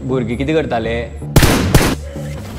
भुरगीं कितें करताले,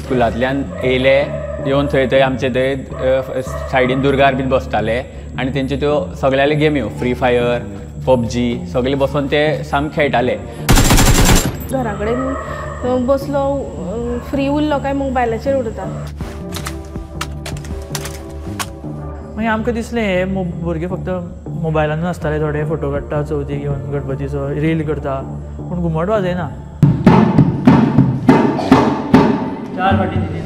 स्कुलांतल्यान येयले येवन थंय थंय आमचे थंय सायडीन दुर्गार बीन बसताले आनी तेंच्यो त्यो सगळ्यांले गेम्यो फ्री फायर, पबजी सगळे बसून ते सामके खेळटाले. घरा कडेन बसलो फ्री उरलो काय मोबायलाचेर उरता. मागीर आमकां दिसलें हे भुरगे फक्त मोबायलानूच आसताले, थोडे फोटो काडटा चवथी घेवन गणपतीचो रील करता, पूण घुमट वाजयना. चार फाटी दिली.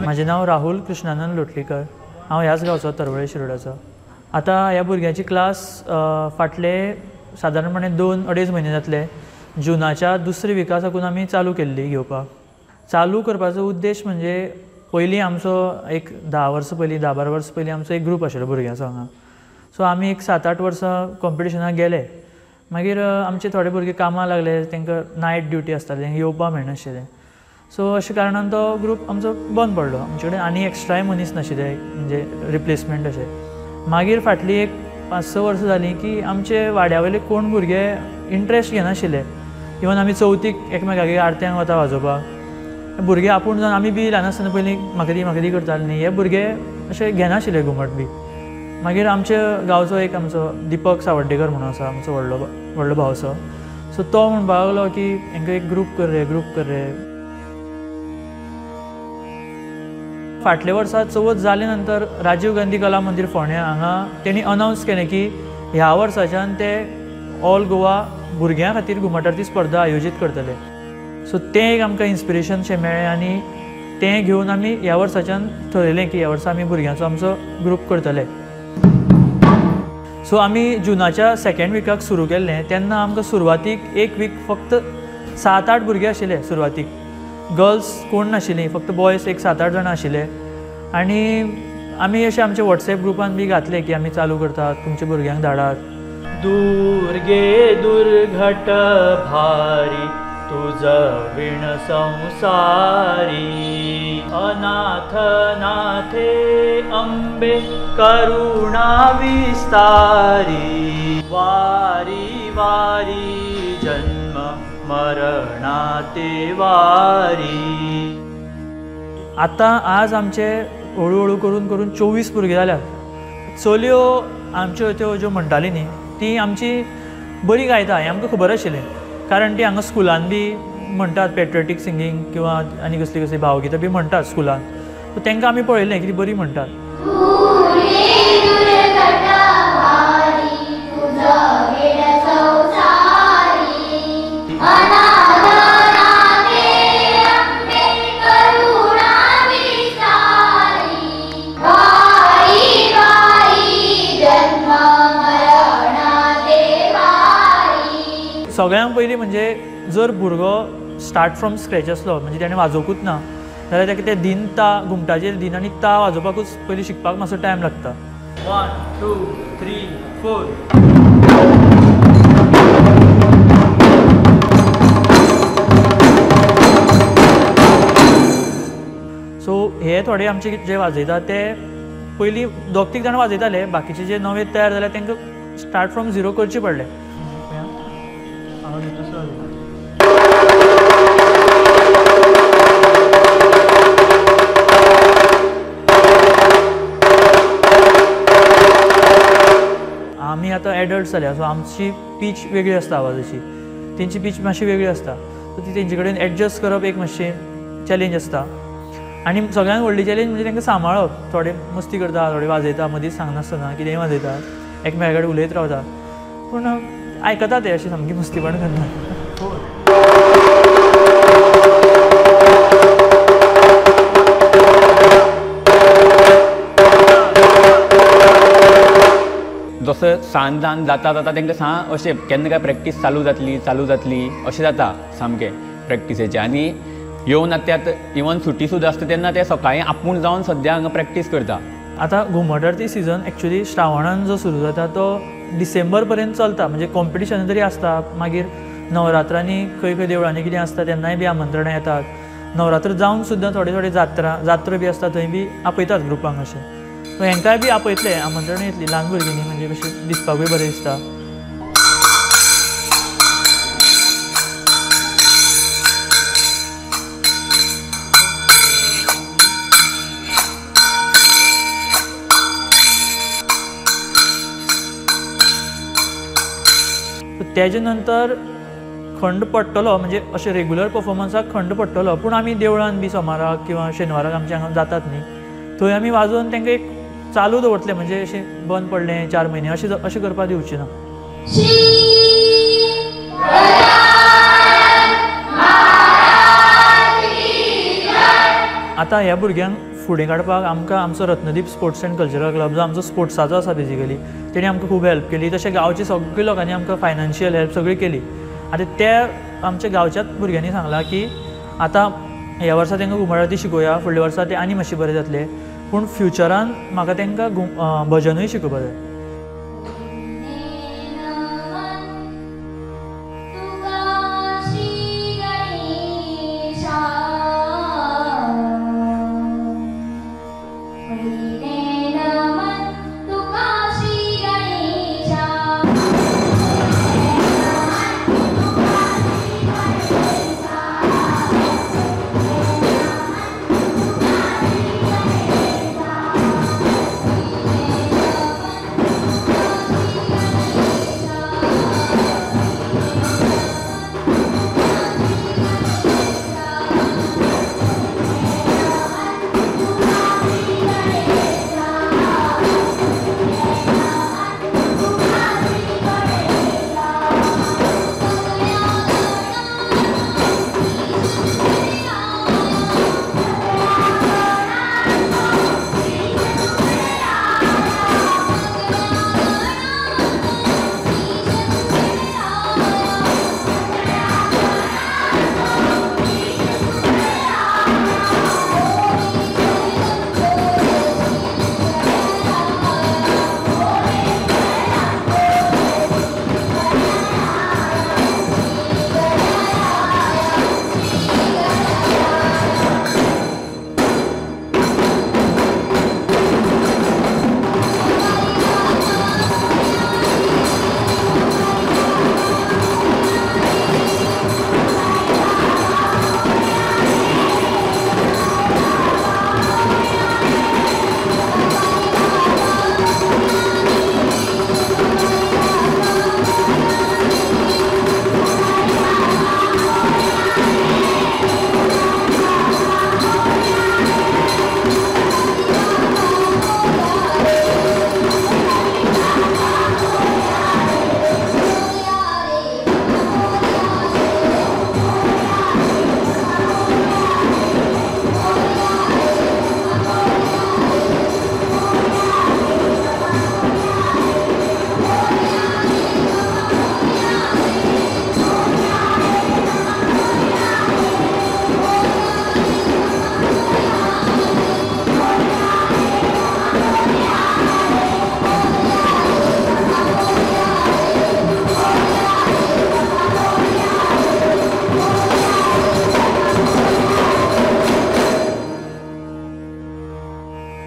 म्हाजें नांव राहुल कृष्णानंद लोटलीकर, हांव ह्याच गांवचो, तरवळे शिरोडाचो. आतां ह्या भुरग्यांची क्लास फाटले सादारणपणे 2-2.5 म्हयने जातले. जुनाच्या दुसऱ्या विका साकून आमी चालू केल्ली घेवपाक. चालू करपाचो उद्देश म्हणजे पयलीं आमचो एक 10 वर्सां पयलीं, 10-12 वर्सां पयलीं आमचो एक ग्रूप आशिल्लो भुरग्यांचो हांगा. सो आमी एक 7-8 वर्सां कॉम्पिटिशनाक गेले. मागीर आमचे थोडे भुरगे कामाक लागले, तांकां नायट ड्युटी आसताली, तांकां येवपाक मेळनाशिल्लें. सो अशें कारणान तो ग्रूप आमचो बंद पडलो. आमचे कडेन आनी एक्स्ट्राय मनीस नाशिल्ले, म्हणजे रिप्लेसमेंट अशें. मागीर फाटलीं एक 5-6 वर्सां जालीं की आमचे वाड्या वयले कोण भुरगे इंट्रस्ट घेनाशिल्ले. इवन आमी चवथीक एकमेकागेर आरत्यांक वता वाजोवपाक, भुरगे आपूण जावन आमी बी ल्हान आसतना पयलीं म्हाका दी करताले न्ही, हे भुरगे अशे घेनाशिल्ले घुमट बी. मागीर आमच्या गांवचो एक आमचो दीपक सावर्डेकर म्हणून आसा, आमचो व्हडलो व्हडलो भावसो. सो तो म्हणपाक लागलो की हेंकां एक ग्रूप कर रे, ग्रूप कर रे. फाटल्या वर्सा चवथ जाले नंतर राजीव गांधी कला मंदीर फोंड्या हांगा तेणी अनावन्स केलें की ह्या वर्साच्यान ते ऑल गोवा भुरग्यां खातीर घुमट आरती स्पर्धा आयोजीत करतले. सो तें एक आमकां इन्स्पिरेशन शें मेळ्ळें आनी तें घेवन आमी ह्या वर्साच्यान थरयलें की ह्या वर्सा आमी भुरग्यांचो आमचो ग्रूप करतले. सो आमी जुनाच्या सेकेंड विकाक सुरू केल्लें तेन्ना आमकां सुरवातीक एक वीक फक्त 7-8 भुरगे आशिल्ले. सुरवातीक गर्ल्स कोण नाशिल्लीं, फक्त बॉयज एक 7-8 जाणां आशिल्ले. आनी आमी अशें आमच्या वॉट्सएप ग्रुपान बी घातलें की आमी चालू करतात, तुमच्या भुरग्यांक धाडात. दुर्गे दुर्घट भारी तुझ विण संसारी, अनाथ नाथे अंबे करुणा विस्तारी, वारी वारी जन्म मरणाते वारी. आतां आज आमचे हळू हळू करून करून 24 भुरगे जाल्यात. चलयो आमच्यो त्यो ज्यो म्हणटाली न्ही ती आमची बरी गायता हें आमकां खबर आशिल्लें, कारण ती हांगा स्कुलान बी म्हणटात पेट्रियोटीक सिंगींग किंवा आनी कसली कसली भावगितां बी म्हणटात स्कुलान. सो तांकां आमी पळयलें की ती बरी म्हणटात. सगळ्यांत पयलीं म्हणजे जर भुरगो स्टार्ट फ्रॉम स्क्रॅच आसलो म्हणजे ताणें वाजोवकूच ना जाल्यार ताका ते धीन ता घुमटाचेर धीन आनी ता वाजोवपाकूच पयलीं शिकपाक मातसो टायम लागता. 1 2 3 4. सो हे थोडे आमचे जे वाजयता ते पयलीं 2-3 जाणां वाजयताले, बाकीचे जे नवे तयार जाले तांकां स्टार्ट फ्रॉम झिरो करचे पडले. आमी आतां एडल्ट जाल्या, सो आमची पीच वेगळी आसता आवाजाची, तेंची पीच मातशी वेगळी आसता. सो ती तेंचे कडेन एडजस्ट करप एक मातशें चॅलेंज आसता. आनी सगळ्यांत व्हडली चॅलेंज म्हणजे तांकां सांबाळप. थोडे मस्ती करता, थोडे वाजयता, मदींच सांगनासतना कितेंय वाजयता, एकमेका कडेन उलयत रावता, पूण आयकता ते अशें सामकी मस्तीपण करना. जसो सान सान जाता जाता तांकां सा अशें केन्ना काय प्रॅक्टीस चालू जातली चालू जातली अशें जाता सामकें प्रॅक्टिसेचें. आनी येवन आतां ते इवन सुटी सुद्दां आसता तेन्ना ते सकाळीं आपूण जावन सद्या हांगा प्रॅक्टीस करता. आतां घुमट आरती सिजन एक्चुअली श्रावणान जो सुरू जाता तो डिसेंबर पर्यंत चलता, म्हणजे कॉम्पिटिशन तरी आसता. मागीर नवरात्रांनी खंय खंय देवळांनी कितें आसता तेन्नाय बी आमंत्रणां येतात. नवरात्र जावन सुद्दां थोडे थोडे जात्रा बी आसता थंय बी आपयतात ग्रुपांक अशें. सो हेंकांय बी आपयतले, आमंत्रणां येतलीं ल्हान भुरगीं न्ही, म्हणजे कशें दिसपाकूय बरें दिसता. तेजे नंतर खंड पडटलो, म्हणजे अशें रेगुलर परफॉर्मन्साक खंड पडटलो, पूण आमी देवळान बी सोमाराक किंवा शेनवाराक आमच्या हांगा जातात न्ही, थंय आमी वाजोवन तांकां एक चालू दवरतले, म्हणजे अशें बंद पडलें 4 म्हयने अशें अशें करपाक दिवचें ना. आतां ह्या भुरग्यांक फुडें काडपाक आमकां आमचो Ratnadeep sports and cultural club जो आमचो स्पोर्ट्साचो आसा बेजिकली, तेणी आमकां खूब हेल्प केली. तशें गांवचे सगळे लोकांनी आमकां फायनान्शियल हेल्प सगळी केली. आतां ते आमच्या गांवच्याच भुरग्यांनी सांगलां की आतां ह्या वर्सा तांकां घुमट आरती शिकोवया, फुडल्या वर्सा ते आनी मातशें बरें जातले, पूण फ्युचरान म्हाका तांकां भजनूय शिकोवपाक जाय.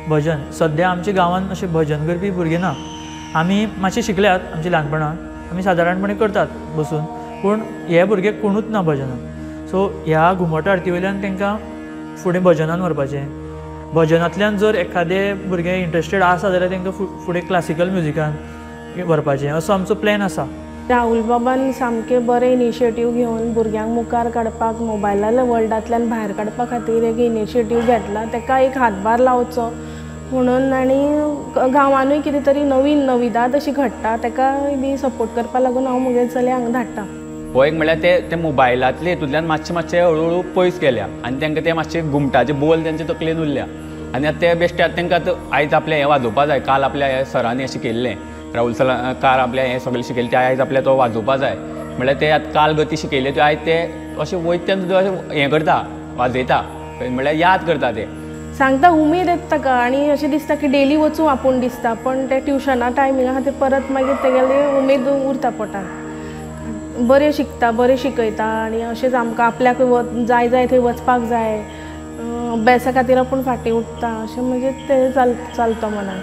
भजन सद्या आमच्या गांवांत अशें भजन करपी भुरगे ना. आमी मातशे शिकल्यात आमच्या ल्हानपणान, आमी सादारणपणे करतात बसून, पूण हे भुरगे कोणूच ना भजनान. सो ह्या घुमट आरती वयल्यान तांकां फुडें भजनान व्हरपाचें, भजनांतल्यान जर एखादें भुरगें इंट्रस्टेड आसा जाल्यार तांकां फुडें क्लासिकल म्युजिकान व्हरपाचें, असो आमचो प्लॅन आसा. राहुल बाबान सामकें बरें इनिशिएटीव घेवन भुरग्यांक मुखार काडपाक, मोबायला वर्ल्डांतल्यान भायर काडपा खातीर एक इनिशिएटीव घेतला, ताका एक हातभार लावचो म्हणून. आनी गांवानूय कितें तरी नवीन नविदाद अशी घडटा ताका बी सपोर्ट करपा लागून हांव म्हगे चलयांक धाडटा. हो एक म्हळ्यार ते मोबायलांतले हितूंतल्यान मातशे मातशे हळू हळू पयस गेल्या आनी तांकां ते मातशे घुमटाचे बोल तेंचे तकलेन उरल्या आनी आतां ते बेश्टे आतां तांकां आतां आयज आपलें हें वाजोवपा जाय, काल आपल्या ह्या सरांनी अशें केल्लें, राहुल सरान काल आपल्या हें सगळें शिकयलें तें आयज आपल्या तो वाजोवपा जाय, म्हळ्यार ते आतां काल गती शिकयले त्यो आयज ते अशें वयता तेन्ना सुद्दां अशें हें करता, वाजयता, म्हळ्यार याद करता ते. सांगता उमेद येता ताका आनी अशें दिसता की डेली वचूं आपूण दिसता, पण ते ट्युशना टायमिंगा खातीर परत मागीर तेगेली उमेद उरता पोटान. बरें शिकता, बरें शिकयता आनी अशेंच आमकां आपल्याक जाय जाय थंय वचपाक जाय, अभ्यासा खातीर आपूण फाटीं उरता, अशें म्हणजे तें चलता मनान.